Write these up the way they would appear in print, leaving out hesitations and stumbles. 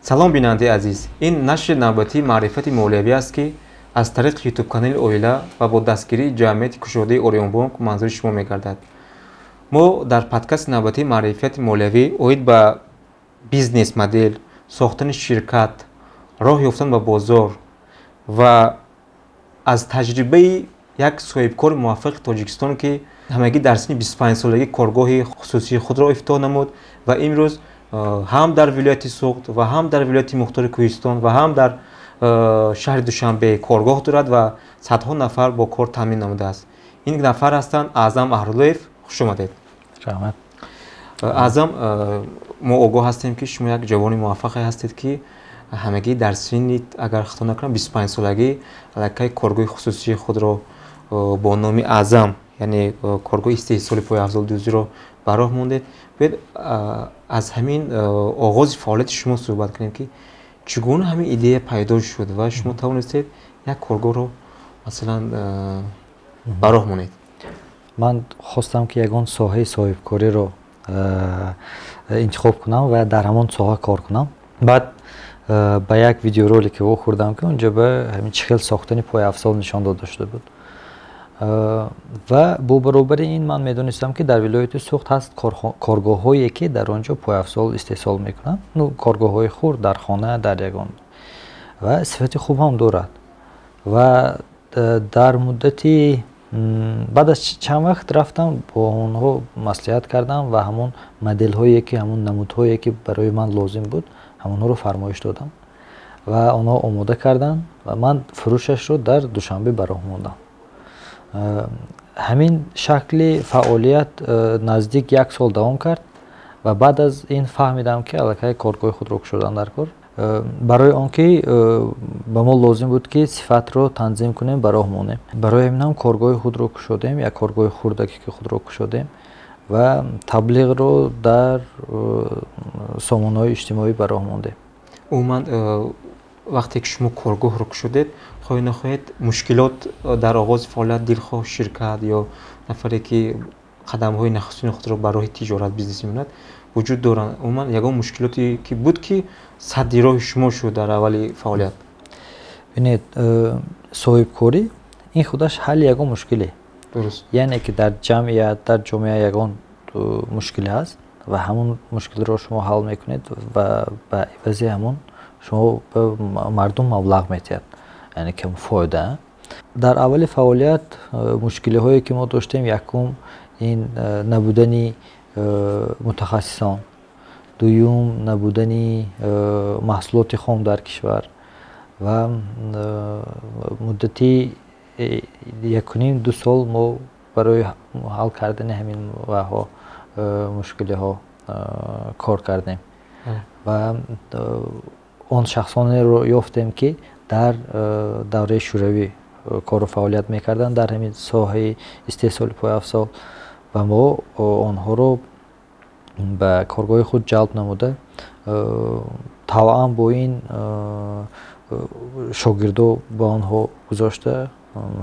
Салом, бинандаи азиз! Ин нашри навбатии «Маърифати молиявӣ» аст, ки аз тариқи ютуб-канали «Оила» ва бо дастгирии ҷамъияти кушодаи «Ориёнбонк» манзури шумо мегардад. Мо дар подкасти навбатии «Маърифати молиявӣ» оид ба бизнес модел, сохтани ширкат, роҳ ёфтан ба бозор ва аз таҷрибаи як соҳибкори муваффақи Тоҷикистон, ки ҳамагӣ дар синни 25-солагӣ коргоҳи хусусии худро ифтитоҳ намуд ва имрӯз ҳам дар вилояти Суғд ва ҳам дар вилояти мухтори Кӯҳистон ва ҳам дар шаҳри Душанбе коргоҳ дорад ва садҳо нафар бо кор таъмин намудааст. Ин нафар ҳастанд Аъзам Аҳруллоев. Хуш омадед. Раҳмат. Аъзам, мо огоҳ ҳастем, ки шумо як ҷавони муваффақе ҳастед, ки ҳамагӣ дар синни, агар хато накунам, 25-солагӣ аллакай коргоҳи хусусии худро бо номи «Аъзам», яъне коргоҳи истеҳсоли пойафзолдӯзиро ба роҳ мондед. Биёед, аз ҳамин оғози фаъолияти шумо суҳбат кунем, ки чӣ гуна ҳамин идея пайдо шуд ва шумо тавонистед як коргоҳро, масалан, ба роҳ монед? Ман хостам, ки ягон соҳаи соҳибкориро интихоб кунам ва дар ҳамон соҳа кор кунам. Баъд ба як видеоролике вохӯрдам, ки онҷо ба ҳамин чӣ хел сохтани пойафзол нишон дода шуда буд. Ва бо баробари ин ман медонистам, ки дар вилояти Суғд ҳаст коргоҳҳое, ки дар он ҷо пойафзол истеҳсол мекунанд, ну, коргоҳҳои хурд, дар хона, дар ягон, ва сифати хуб ҳам дорад. Ва дар муддати баъд аз чанд вақт рафтам, бо онҳо маслиҳат кардам ва ҳамон моделҳое ки, ҳамон намудҳое ки барои ман лозим буд, ҳамонҳоро фармоиш додам ва онҳо омода карданд ва ман фурӯшашро дар Душанбе ба роҳ мондам. Ҳамин шакли фаъолият наздик як сол давом кард ва баъд аз ин фаҳмидам, ки аллакай коргоҳи худро кушодан дар кор, барои он ки ба мо лозим буд, ки сифатро танзим кунем, ба роҳ монем. Барои ҳамин ҳам коргоҳи худро кушодем, як коргоҳи хурдаке ки худро кушодем ва таблиғро дар сомонаҳои иҷтимоӣ ба роҳ мондем. Умуман, вақте ки шумо коргоҳро кушодед, хоҳед нахоҳед, мушкилот дар оғози фаъолият дилхоҳ ширкат ё нафаре, ки қадамҳои нахустини худро ба роҳи тиҷорат, бизнес мемонад, вуҷуд доранд. Умуман, ягон мушкилоте ки буд, ки садди роҳи шумо шуд дар аввали фаъолият? Бинед, соҳибкорӣ ин худаш ҳалли ягон мушкиле. Яъне ки дар ҷамъият, дар ҷомеа ягон мушкиле ҳаст ва ҳамон мушкилро шумо ҳал мекунед ва ба ивази ҳамон шумо ба мардум маблағ медиҳад, яъне ки фоида. Дар аввали фаъолият мушкилиҳое ки мо доштем, якум ин набудани мутахассисон, дуюм набудани маҳсулоти хом дар кишвар ва муддати 1.5-2 сол мо барои ҳал кардани ҳамин ваҳо мушкилиҳо кор кардем ва он шахсонеро ёфтем, ки дар давраи Шӯравӣ кору фаъолият мекарданд дар ҳамин соҳаи истеҳсоли пойафзол ва мо онҳоро ба коргоҳи худ ҷалб намуда, тавъан бо ин шогирдо ба онҳо гузошта,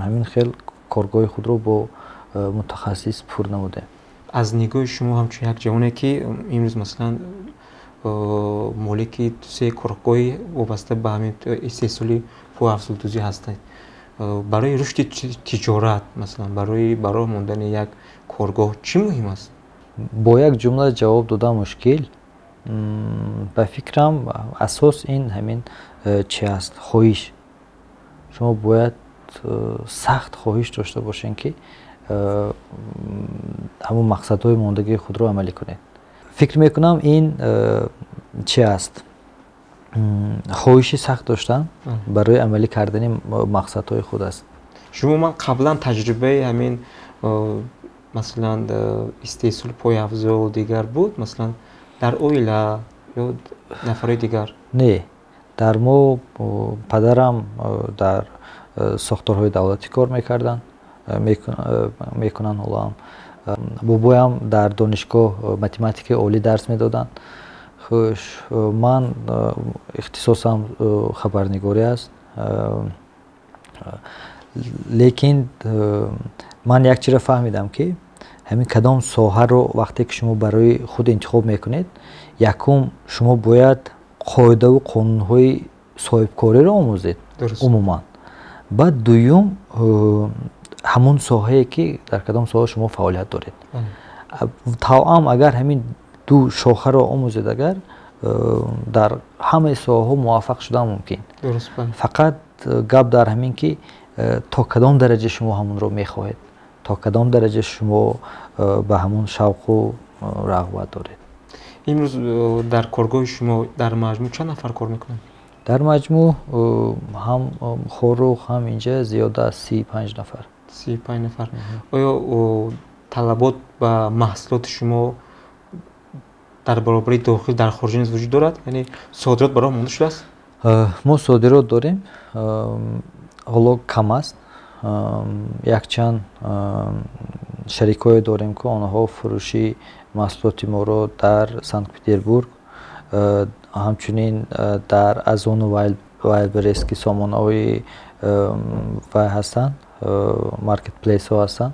ҳамин хел коргоҳи худро бо мутахассис пур намудем. Аз нигоҳи шумо, ҳамчун як ҷавоне, ки имрӯз, масалан, молики дусе коргоҳи вобаста ба ҳамин истеҳсоли пойафзолдӯзӣ ҳастед, барои рушди тиҷорат, масалан, барои ба роҳ мондани як коргоҳ чӣ муҳим аст? Бо як ҷумла ҷавоб додан мушкил. Ба фикрам, асос ин ҳамин чи аст, хоҳиш. Шумо бояд сахт хоҳиш дошта бошед, ки ҳамон мақсадҳои мондагии худро амалӣ кунед. Фикр мекунам, ин чи аст, хоҳиши сахт доштан барои амалӣ кардани мақсадҳои худ аст. Шумо ман қаблан таҷрибаи ҳамин, масалан, истеҳсоли пойафзол дигар буд, масалан, дар оила ё нафарои дигар? Не, дар мо падарам дар сохторҳои давлатӣ кор мекарданд, мекунанд ҳолоам. Бобоям дар донишгоҳ математикаи олӣ дарс медоданд. Хуш, ман ихтисосам хабарнигорӣ аст, лекин ман як чизро фаҳмидам, ки ҳамин кадом соҳаро вақте ки шумо барои худ интихоб мекунед, якум шумо бояд Қоидаву қонунҳои соҳибкориро омӯзед умуман. Баъд дуюм, ҳамун соҳае ки дар кадом соҳа шумо фаъолият доред. Тавъам агар ҳамин ду шохаро омӯзед, агар дар ҳамаи соҳаҳо муваффақ шудан мумкин. Фақат гап дар ҳамин ки то кадом дараҷа шумо ҳамонро мехоҳед, то кадом дараҷа шумо ба ҳамон шавқу рағбат доред. Имрӯз дар коргоҳи шумо дар маҷмӯъ чанд нафар кор мекунанд? Дар маҷмӯъ ҳам Хоруғ, ҳам инҷа зиёда аз 35 нафар. 35 нафар. Оё талабот ба маҳсулоти шумо дар баробари дохил дар хориҷа низ вуҷуд дорад? Яъне содирот ба роҳ монда шудааст? Мо содирот дорем, ҳоло кам аст. Якчанд шарикҳое дорем, ки онҳо фурӯши маҳсулоти моро дар Санкт Петербург, ҳамчунин дар Озону Вайлдберриз, ки сомонаҳои вай ҳастанд, маркетплейсҳо ҳастанд,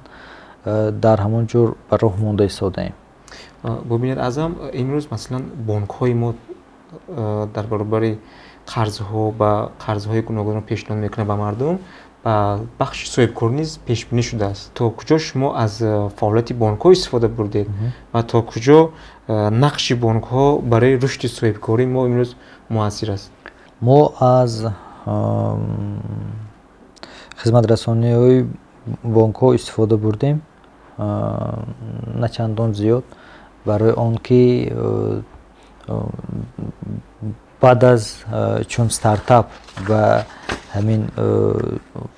дар ҳамон ҷур ба роҳ монда истодаем. Бубинед, Аъзам, имрӯз масалан бонкҳои мо дар баробари қарзҳо ба қарзҳои гуногунро пешниҳод мекунанд ба мардум, ба бахши соҳибкорӣ низ пешбинӣ шудааст. То куҷо шумо аз фаъолияти бонкҳо истифода бурдед ва то куҷо нақши бонкҳо барои рушди соҳибкории мо имрӯз муассир аст? Мо аз хизматрасониҳои бонкҳо истифода бурдем, на чандон зиёд, барои он ки баъд аз чун стартап ба ҳамин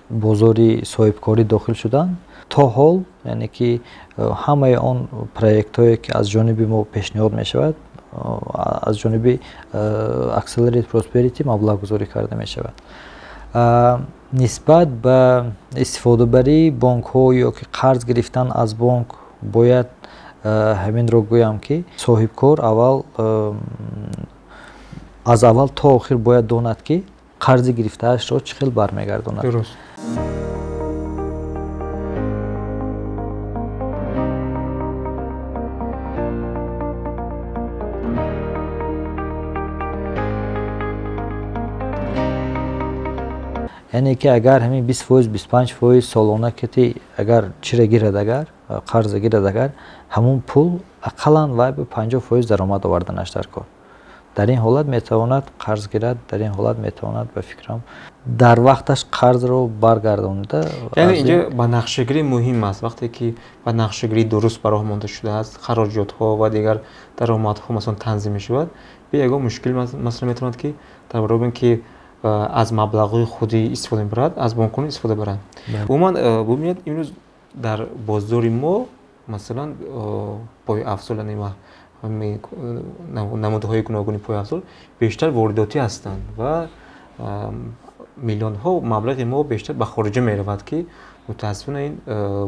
бозори соҳибкорӣ дохил шуданд, то ҳол, яъне ки ҳамаи он проектҳое ки аз ҷониби мо пешниҳод мешавад, аз ҷониби Accelerate Prosperity маблағгузорӣ карда мешавад. Нисбат ба истифодабарии бонкҳо ё ки қарз гирифтан аз бонк, бояд ҳаминро гӯям, ки соҳибкор аввал аз аввал то охир бояд донад, ки қарзи гирифтаашро чӣ хел бармегардонад. Яъне ки агар ҳамин 20%, 25% солона кати агар чира гирад, агар қарза гирад, агар ҳамун пул ақаллан вай ба 50% даромад оварданаш дар кор. Дар ин ҳолат метавонад қарз гирад, дар ин ҳолат метавонад, ба фикрам, дар вақташ қарзро баргардонида. Яъне инҷо ба нақшагирӣ муҳим аст. Вақте ки ба нақшагирӣ дуруст ба роҳ монда шудааст, хароҷотҳо ва дигар даромадҳо масалан танзим мешавад, бе ягон мушкил масалан метавонад ки дар баробари ки аз маблағҳои худӣ истифода мебарад, аз бонкҳо истифода барад. Умуман бубинед, имрӯз дар бозори мо масалан пойафзол, намудҳои гуногуни пойафзол бештар воридотӣ ҳастанд ва миллионҳо маблағи мо бештар ба хориҷа меравад, ки мутаассифона ин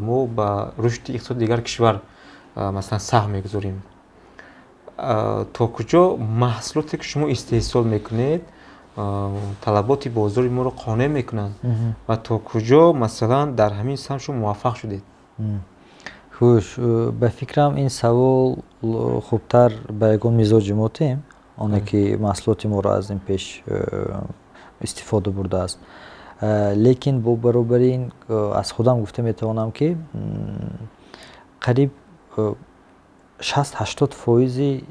мо ба рушди иқтисоди дигар кишвар масалан саҳм мегузорем. То куҷо маҳсулоте ки шумо истеҳсол мекунед талаботи бозори моро қонеъ мекунанд ва то куҷо масалан дар ҳамин самт шумо муваффақ шудед? Хуш, ба фикрам, ин савол хубтар ба ягон мизоҷи мо тем, оне ки маҳсулоти моро аз ин пеш истифода бурдааст. Лекин бо баробари ин аз худам гуфта метавонам, ки қариб 60-80 фоизи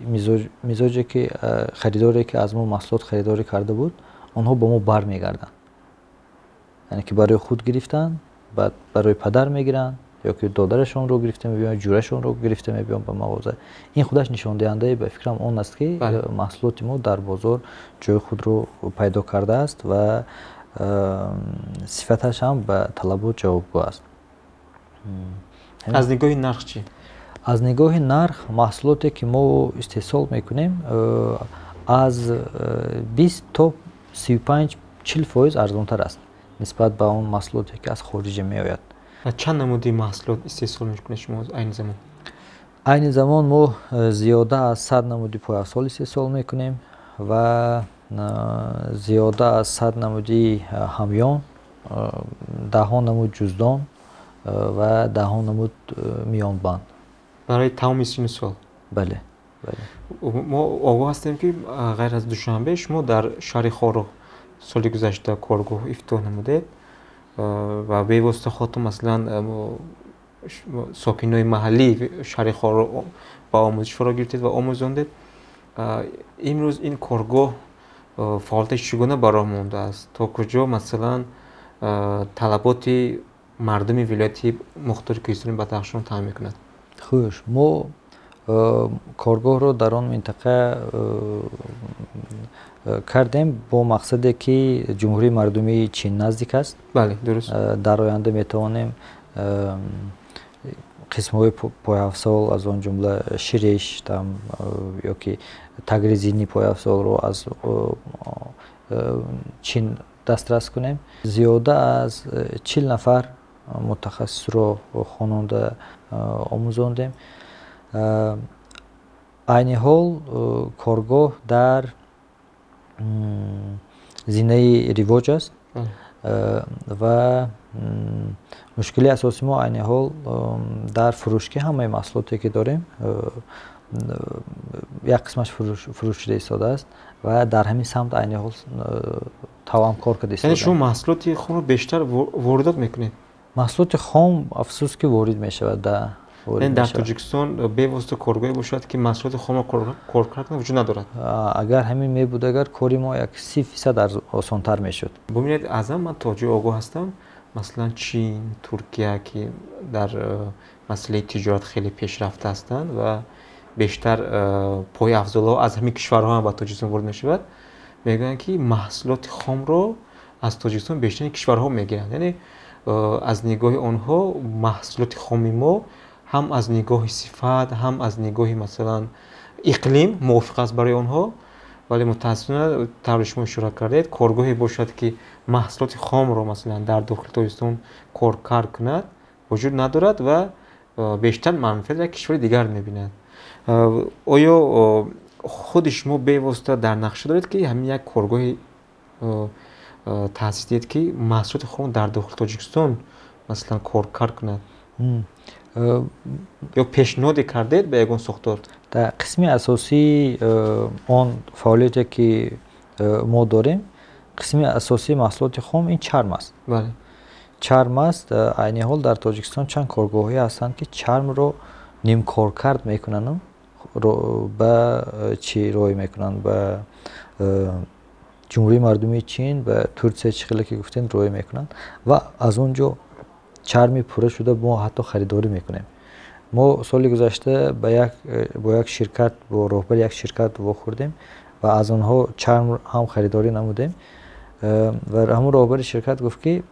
мизоҷе ки харидоре ки аз мо маҳсулот харидорӣ карда буд, онҳо ба мо бармегарданд. Яъне ки барои худ гирифтанд, баъд барои падар мегиранд ё ки додарашонро гирифта мебиёнд, ҷӯрашонро гирифта мебиёнд ба мағоза. Ин худаш нишондиҳандаи, ба фикрам, он аст, ки маҳсулоти мо дар бозор ҷои худро пайдо кардааст ва сифаташ ҳам ба талабот ҷавобгӯ аст. Аз нигоҳи нарх чӣ? Аз нигоҳи нарх, маҳсулоте ки мо истеҳсол мекунем, аз 20 то 35, 40% арзонтар аст нисбат ба он маҳсулоте ки аз хориҷа меояд. Чанд намуди маҳсулот истеҳсол мекунед шумо айни замон? Айни замон мо зиёда аз 100 намуди пойафзол истеҳсол мекунем ва зиёда аз 100 намуди ҳамён, даҳҳо намуд ҷуздон ва даҳҳо намуд миёнбанд. Барои тамоми синну сол? Бале. Мо огоҳ ҳастем, ки ғайр аз Душанбе шумо дар шаҳри Хоруғ соли гузашта коргоҳ ифтитоҳ намудед ва бевосита худтон, масалан, сокинои маҳаллии шаҳри Хоруғ ба омӯзиш фаро гирифтед ва омӯзондед. Имрӯз ин коргоҳ фаъолияташ чӣ гуна ба роҳ мондааст? То куҷо, масалан, талаботи мардуми вилояти мухтори Кӯҳистони Бадахшон таъмин мекунад? Хуш, мо коргоҳро дар он минтақа кардем бо мақсаде, ки Ҷумҳурии Мардумии Чин наздик аст. Бале, дуруст. Дар оянда метавонем қисмҳои пойафзол, аз он ҷумла шириш там ё ки тагрезини пойафзолро аз Чин дастрас кунем. Зиёда аз 40 нафар мутахассисро хононда омӯзондем. Айни ҳол коргоҳ дар зинаи ривоҷ аст ва мушкили асосии мо айни ҳол дар фурӯш, ки ҳамаи маҳсулоте, ки дорем, як қисмаш фурӯш шуда истодааст ва дар ҳамин самт айни ҳол тавам кор карда Яъне шумо истодаем. маҳсулоти хомро бештар воридот мекунед? Маҳсулоти хом, афсӯс, ки ворид мешавад, да, ворид Яъне дар мешавад. Тоҷикистон бевосита коргоҳе бошад, ки маҳсулоти хомро коркард кунад, вуҷуд надорад? Агар ҳамин мебуд, агар кори мо як 30% осонтар мешуд. Бубинед, аъзам ман то ҷое огоҳ ҳастам, масалан, Чин, Туркия, ки дар масъалаи тиҷорат хеле пешрафта ҳастанд ва бештар пойафзолҳо аз ҳамин кишварҳо ҳам ба Тоҷикистон ворид мешавад, мегӯянд, ки маҳсулоти хомро аз Тоҷикистон бештари кишварҳо мегиранд. Яъне аз нигоҳи онҳо маҳсулоти хоми мо ҳам аз нигоҳи сифат, ҳам аз нигоҳи, масалан, иқлим мувофиқ аст барои онҳо. Вале мутаассифона, тавре шумо ишора кардед, коргоҳе бошад, ки маҳсулоти хомро, масалан, дар дохили Тоҷикистон коркард кунад, вуҷуд надорад ва бештар манфиат як кишвари дигар мебинад. Оё худи шумо бевосита дар нақша доред, ки ҳамин як коргоҳи таъсис диҳед, ки маҳсулоти хом дар дохили Тоҷикистон, масалан, коркард кунад? Ё пешниҳоде кардед ба ягон сохтор? Дар қисми асосии он фаъолияте, ки мо дорем, қисми асосии маҳсулоти хом ин чарм аст. Чарм аст. Айни ҳол дар Тоҷикистон чанд коргоҳҳое ҳастанд, ки чармро нимкоркард мекунанд, ба чӣ роҳӣ мекунанд? Ба Ҷумҳурии Мардумии Чин, ба Турсия, чӣ хеле ки гуфтем, роҳӣ мекунанд ва аз он ҷо чарми пурра шуда мо ҳатто харидорӣ мекунем. Мо соли гузашта бо як ширкат, бо роҳбари як ширкат вохӯрдем ва аз онҳо чарм ҳам харидорӣ намудем ва ҳамун роҳбари ширкат гуфт, ки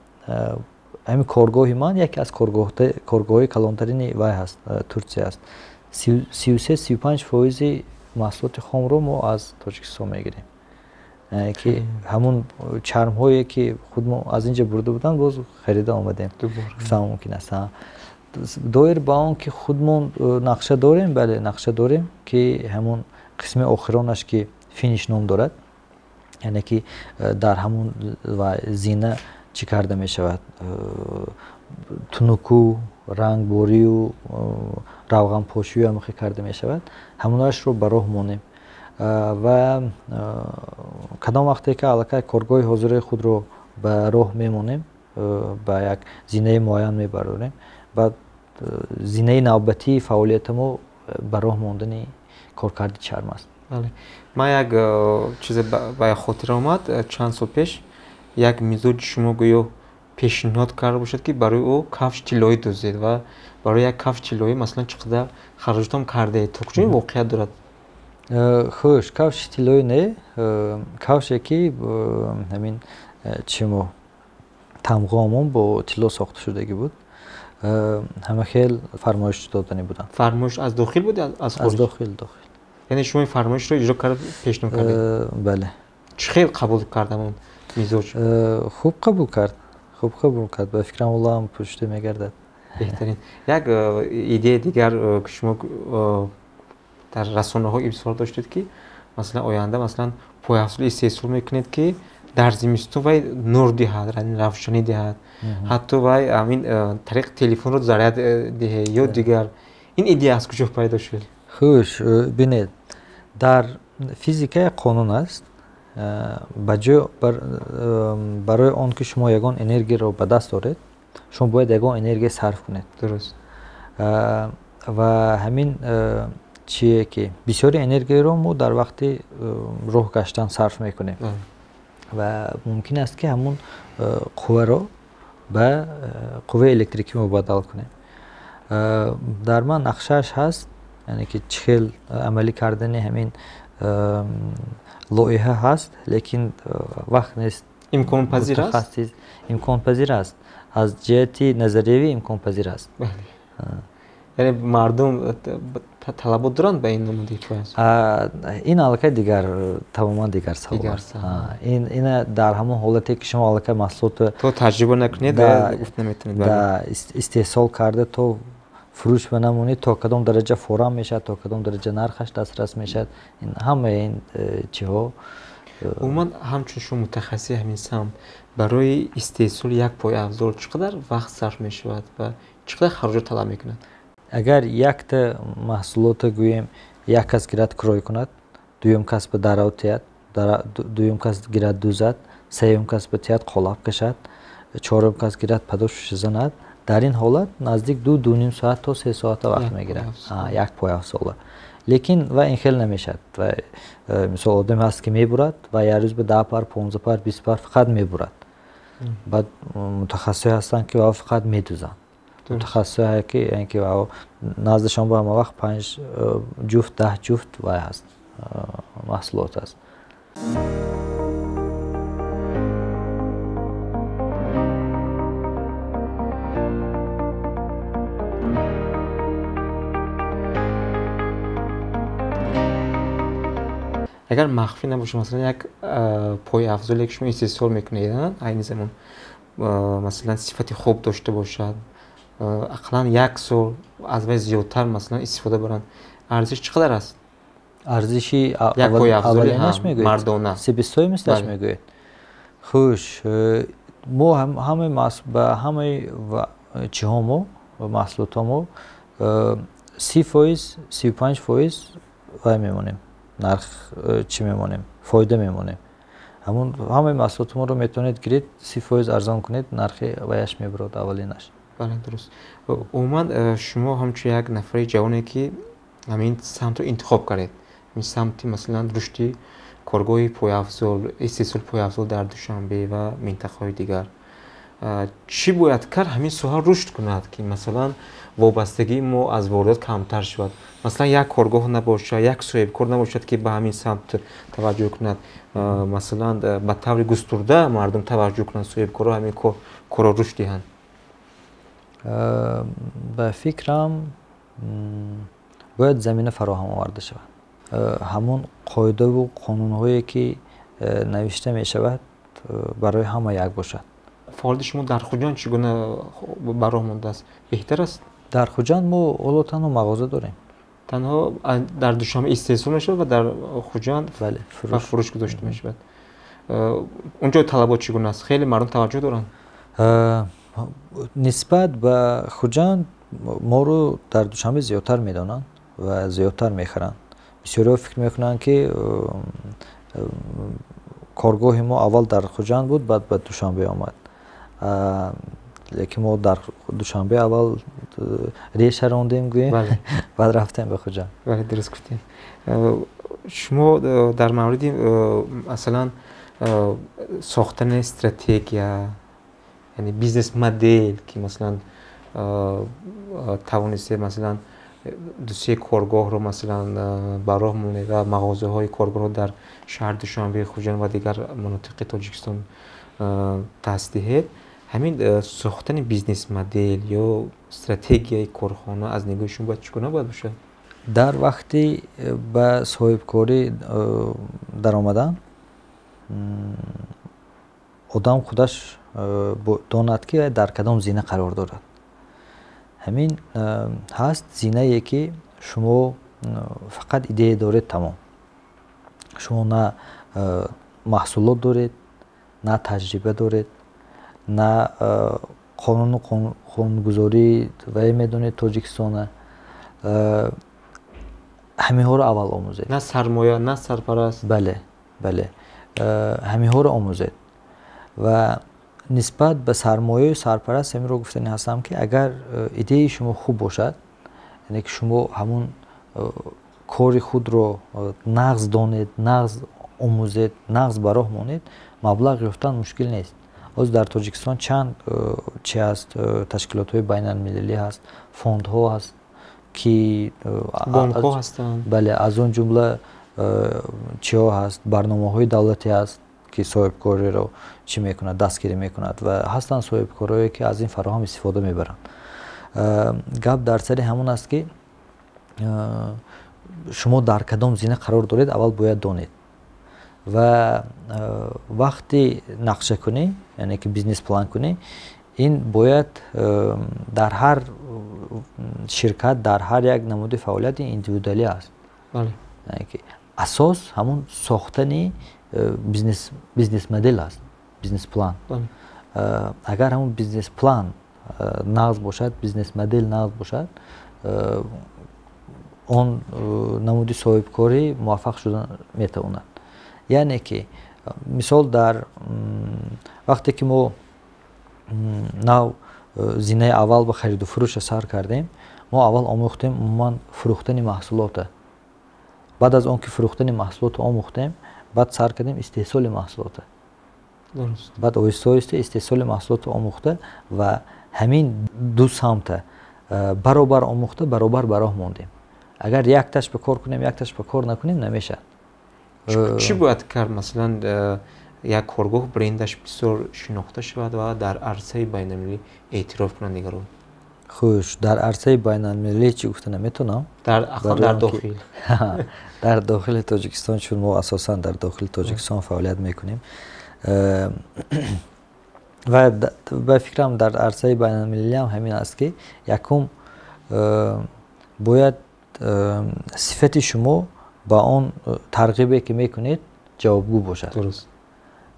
ҳамин коргоҳи ман яке аз коргоҳҳои калонтарини вай ҳаст, Турсия аст, 33, 35 фоизи маҳсулоти хомро мо аз Тоҷикистон мегирем, ки ҳамун чармҳое, ки худ мо аз инҷа бурда буданд, боз харида омадем, гуфтан мумкин аст. Доир ба он ки худмон нақша дорем, бале, нақша дорем, ки ҳамун қисми охиронаш, ки финиш ном дорад, яъне ки дар ҳамун зина чӣ карда мешавад, тунуку рангборию равғанпошию ҳамахе карда мешавад, ҳамонашро ба роҳ монем ва кадом вақте ки аллакай коргоҳи ҳозираи худро ба роҳ мемонем, ба як зинаи муайян мебарорем, баъд зинаи навбатии фаъолияти мо ба роҳ мондани коркарди чарм аст. Ман як чизе ба хотир омад. Чанд сол пеш як мизоҷи шумо гӯё пешниҳод карда бошад, ки барои ӯ кафш тиллоӣ дӯзед ва барои як кафш тиллоӣ, масалан, чӣ қадар хароҷотам кардаед? То куҷо ин воқеият дорад? Хуш, кафши тиллоӣ не, кафше, ки ҳамин чимо тамғоамон бо тилло сохта шудагӣ буд, ҳама хел фармоиш доданӣ буданд. Фармоиш аз дохил буд, аз аз дохил, дохил. Яъне шумо ин фармоишро иҷро карда пешниҳод кардед? Бале. Чӣ хел қабул кард ҳамон мизоҷ? Хуб қабул кард, хуб қабул кард. Ба фикрам, ҳоло пушта мегардад. Беҳтарин. Як идеяи дигар, ки шумо дар расонаҳо изҳор доштед, ки масалан, оянда, масалан, пойафзол истеҳсол мекунед, ки дар зимистон вай нур диҳад, равшанӣ диҳад, ҳатто вай ҳамин тариқи телефонро заряд диҳед ё дигар. Ин идея аз куҷо пайдо шуд? Хуш, бинед. Дар физика як қонун аст. Ба ҷой барои он ки шумо ягон энергияро ба даст оред, шумо бояд ягон энергия сарф кунед. Дуруст. Ва ҳамин чие ки бисёри энергияро мо дар вақти роҳ гаштан сарф мекунем ва мумкин аст ки ҳамун қувваро ба қувваи электрикӣ мубаддал кунем. Дар ман нақшааш ҳаст, яъне ки чӣ хел амалӣ кардани ҳамин лоиҳа ҳаст, лекин вақт нест. Имконпазир аст? Имконпазир аст. Аз ҷиҳати назариявӣ имконпазир аст. Яъне мардум талабот доранд ба ин намуди пойафзол? Ин аллакай дигар, тамоман дигар савол аст. Ина дар ҳамон ҳолате ки шумо аллакай маҳсулотро то таҷриба накунед, гуфт наметавонед. Истеҳсол карда то фурӯш ба намонед, то кадом дараҷа форам мешавад, то кадом дараҷа нархаш дастрас мешавад, ҳамаи ин чиҳо. Умуман ҳамчун шумо мутахассиси ҳамин самт, барои истеҳсоли як пойафзол чӣ қадар вақт сарф мешавад ва чӣ қадар хароҷот талаб мекунад? Агар якта маҳсулотро гӯем, як кас гирад кирой кунад, дуюм кас ба дарав тиҳад, дуюм кас гирад дузад, сеюм кас ба тиҳад қолаб кашад, чорум кас гирад падошуша занад, дар ин ҳолат наздик 2-2.5 соат то 3 соата вақт мегирад як пойафзола. Лекин ва ин хел намешавад. Мисол одаме ҳаст ки мебурад ва як рӯз ба 10 пар, 15 пар, 20 пар фақат мебурад. Баъд мутахассисҳое ҳастанд ки ва фақат медузанд. Мутахассисҳое ки яъне ки наздашон ба ҳама вақт 5 ҷуфт, 10 ҷуфт вай ҳаст, маҳсулот аст. Агар махфӣ набошад, масалан як пойафзоле ки шумо истеҳсол мекунед, айни замон масалан сифати хуб дошта бошад, ақаллан як сол аз вай зиёдтар масалан истифода баранд, арзиш чӣ қадар аст? Арзиши як пойафзоли аввалинаш мегӯед? Мардона. Себестоимостьаш мегӯед? Хуш, мо ҳамаи ба ҳамаи чиҳо мо маҳсулотҳо мо 30%, 35% вай мемонем, нарх чӣ мемонем, фоида мемонем. Ҳамун ҳамаи маҳсулоти моро метавонед гиред, 30% арзон кунед, нархи ваяш мебурад аввалинаш. Бале, дуруст. Умуман шумо ҳамчун як нафари ҷавоне ки ҳамин самтро интихоб кардед, ҳамин самти масалан рушди коргоҳи пойафзол, истеҳсоли пойафзол дар Душанбе ва минтақаҳои дигар, чӣ бояд кард ҳамин соҳа рушд кунад ки масалан вобастагии мо аз воридот камтар шавад? Масалан як коргоҳ набошад, як соҳибкор набошад ки ба ҳамин самт таваҷҷӯҳ кунад, масалан ба таври густурда мардум таваҷҷӯҳ кунанд, соҳибкорҳо ҳамин корро рушд диҳанд. Ба фикрам бояд замина фароҳам оварда шавад. Ҳамон қоидаву қонунҳое ки навишта мешавад барои ҳама як бошад. Фаъолияти шумо дар Хуҷанд чӣ гуна ба роҳ мондааст? Беҳтар аст? Дар Хуҷанд мо ҳоло танҳо мағоза дорем. Танҳо дар Душанбе истеҳсол мешавад ва дар Хуҷанд ба фурӯш гузошта мешавад. Унҷо талабот чӣ гуна аст? Хеле мардум таваҷҷӯҳ доранд? Нисбат ба Хуҷанд моро дар Душанбе зиёдтар медонанд ва зиёдтар мехаранд. Бисёриҳо фикр мекунанд ки коргоҳи мо аввал дар Хуҷанд буд, баъд ба Душанбе омад. Лекин мо дар Душанбе аввал реша рондем, гӯем, баъд рафтем ба Хуҷанд. Бале, дуруст гуфтем. Шумо дар мавриди масалан сохтани стратегия, яъне бизнес модел ки масалан тавонистед масалан 2-3 коргоҳро масалан ба роҳ монед ва мағозаҳои коргоҳро дар шаҳри Душанбе, Хуҷанд ва дигар манотиқи Тоҷикистон таъсис диҳед, ҳамин сохтани бизнес модел ё стратегияи корхона аз нигоҳи шумо бояд чӣ гуна бояд бошад? Дар вақти ба соҳибкорӣ даромадан одам худаш донад ки дар кадом зина қарор дорад. Ҳамин ҳаст зинае ки шумо фақат идея доред, тамом. Шумо на маҳсулот доред, на таҷриба доред, на қонуну қонунгузорӣ вай медонед Тоҷикистона. Ҳаминҳоро аввал омӯзед. На сармоя, на сарпараст. Бале, бале, ҳаминҳоро омӯзед. Ва нисбат ба сармояю сарпараст ҳаминро гуфтани ҳастам, ки агар идеяи шумо хуб бошад, яъне ки шумо ҳамун кори худро нағз донед, нағз омӯзед, нағз ба роҳ монед, маблағ ёфтан мушкил нест. Ҳозир дар Тоҷикистон чанд чи ҳаст, ташкилотҳои байналмилалӣ ҳаст, фондҳо ҳаст, ки бонкҳо ҳастанд. Бале, аз он ҷумла чиҳо ҳаст, барномаҳои давлатӣ ҳаст, ки соҳибкориро чӣ мекунад, дастгирӣ мекунад, ва ҳастанд соҳибкорое, ки аз ин фароҳам истифода мебаранд. Гап дар сари ҳамон аст, ки шумо дар кадом зина қарор доред, аввал бояд донед. Ва вақти нақшакунӣ, яъне ки бизнес-план кунӣ, ин бояд дар ҳар ширкат, дар ҳар як намуди фаъолияти индивидуалӣ аст. Асос ҳамон сохтани бизнес-модел аст, бизнес-план. Агар ҳамон бизнес-план нағз бошад, бизнес-модел нағз бошад, он намуди соҳибкорӣ муваффақ шуда метавонад. Яъне ки мисол, дар вақте ки мо нав зинаи аввал ба хариду фурӯша сар кардем, мо аввал омӯхтем умуман фурӯхтани маҳсулота. Баъд аз он ки фурӯхтани маҳсулотро омӯхтем, баъд сар кардем истеҳсоли маҳсулота. Баъд оҳиста оҳиста истеҳсоли маҳсулотро омӯхта ва ҳамин ду самта баробар омӯхта, баробар ба роҳ мондем. Агар якташ ба кор кунем, якташ ба кор накунем, намешавад. Чӣ бояд кард, масалан, як коргоҳ брендаш бисёр шинохта шавад ва дар арсаи байналмилалӣ эътироф кунанд дигарон? Хуш, дар арсаи байналмилалӣ чӣ гуфта наметавонам. Ақал дар дохил. Дар дохили Тоҷикистон, чун мо асосан дар дохили Тоҷикистон фаъолият мекунем. Ва ба фикрам, дар арсаи байналмилалӣ ҳам ҳамин аст, ки якум бояд сифати шумо ба он тарғибе, ки мекунед, ҷавобгӯ бошад.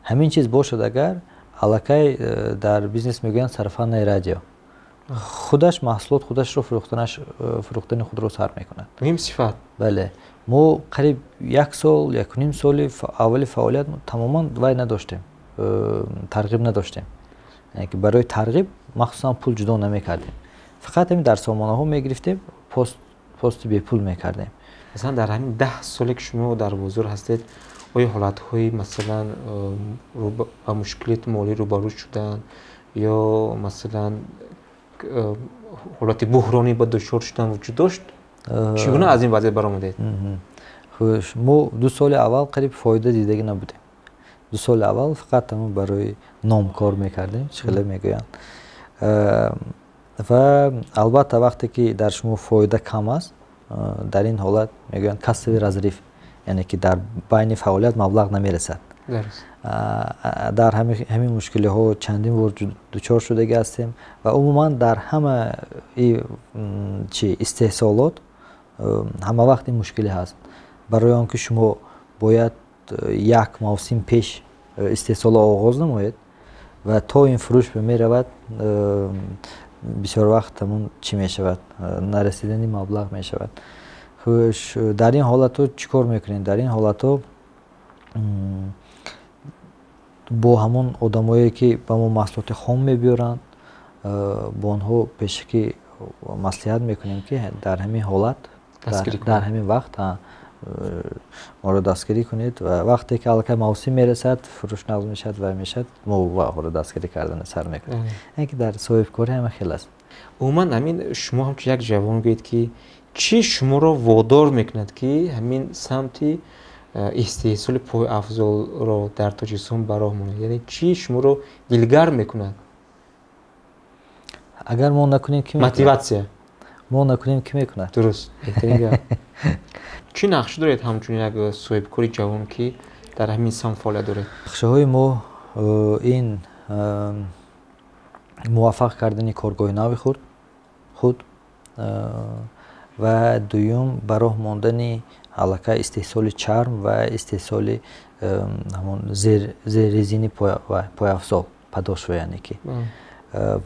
Ҳамин чиз бошад агар, аллакай дар бизнес мегӯянд, сарафанное радио, худаш маҳсулот худашро фурӯхтани худро сар мекунад. Муҳим сифат. Бале, мо қариб як сол, якуним соли аввали фаъолият тамоман вай надоштем, тарғиб надоштем. Яъне ки барои тарғиб махсусан пул ҷудо намекардем, фақат ҳамин дар сомонаҳо мегирифтем, пости бепул мекардем. Масалан, дар ҳамин 10 соле, ки шумо дар бозор ҳастед, оё ҳолатҳои, масалан, ба мушкилоти молӣ рӯбарӯ шудан ё, масалан, ҳолати буҳронӣ ба дучор шудан вуҷуд дошт? Чӣ гуна аз ин вазъият баромадед? Хуш, мо 2 соли аввал қариб фоида дидагӣ набудем. 2 соли аввал фақат ҳамон барои ном кор мекардем, чӣ хеле мегӯянд. Ва албатта, вақте ки дар шумо фоида кам аст, дар ин ҳолат мегӯянд кассовый разрыв, яъне ки дар байни фаъолият маблағ намерасад. Дар ҳамин мушкилиҳо чандин бор дучор шудагӣ ҳастем ва умуман дар ҳамаи чи истеҳсолот ҳама вақт ин мушкилӣ ҳаст, барои он ки шумо бояд як мавсим пеш истеҳсолро оғоз намоед ва то ин фурӯш меравад, бисёр вақт ҳамун чӣ мешавад, нарасидани маблағ мешавад. Хуш, дар ин ҳолатҳо чӣ кор мекунед? Дар ин ҳолатҳо бо ҳамон одамое, ки ба мо маҳсулоти хом мебиёранд, бо онҳо пешакӣ маслиҳат мекунем, ки дар ҳамин ҳолат, дар ҳамин вақт моро дастгирӣ кунед, ва вақте ки аллакай мавсим мерасад, фурӯш нағз мешавад ва мешавад, мо ро дастгирӣ кардана сар мекунем. Яъне ки дар соҳибкорӣ ҳама хел аст. Умуман, ҳамин шумо ҳамчун як ҷавон гӯед, ки чӣ шуморо водор мекунад, ки ҳамин самти истеҳсоли пойафзолро дар Тоҷикистон ба роҳ монед? Яъне чӣ шуморо дилгарм мекунад? Агар мо накунем, ки Мотиватсия. Мо накунем, кӣ мекунад? Дуруст, беҳтарин гап. Чӣ нақша доред ҳамчун як соҳибкори ҷавон, ки дар ҳамин самт фаъолият доред? Нақшаҳои мо ин муваффақ кардани коргоҳи нави худ ва дуюм ба роҳ мондани аллакай истеҳсоли чарм ва истеҳсоли ҳамон зеррезини пойафзол, подошва, яъне ки,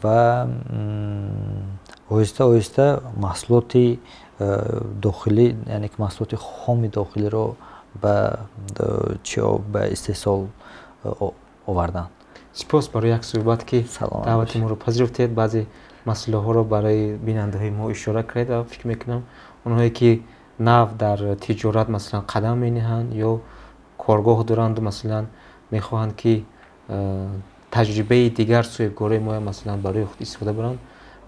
ва Оҳиста оҳиста маҳсулоти дохилӣ, яъне ки маҳсулоти хоми дохилиро ба чи, ба истеҳсол оварданд. Сипос барои як суҳбат, ки даъвати моро пазируфтед, баъзе масъалаҳоро барои бинандаҳои мо ишора кардед, ва фикр мекунам, онҳое ки нав дар тиҷорат, масалан, қадам мениҳанд ё коргоҳ доранду, масалан, мехоҳанд, ки таҷрибаи дигар соҳибкорои мо, масалан, барои худ истифода баранд,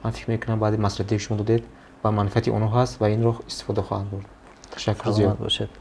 ман фикр мекунам, баъди маслиҳате, ки шумо додед, ба манфиати онҳо ҳаст ва инро истифода хоҳанд бурд. Ташаккур зиёд. Бошед.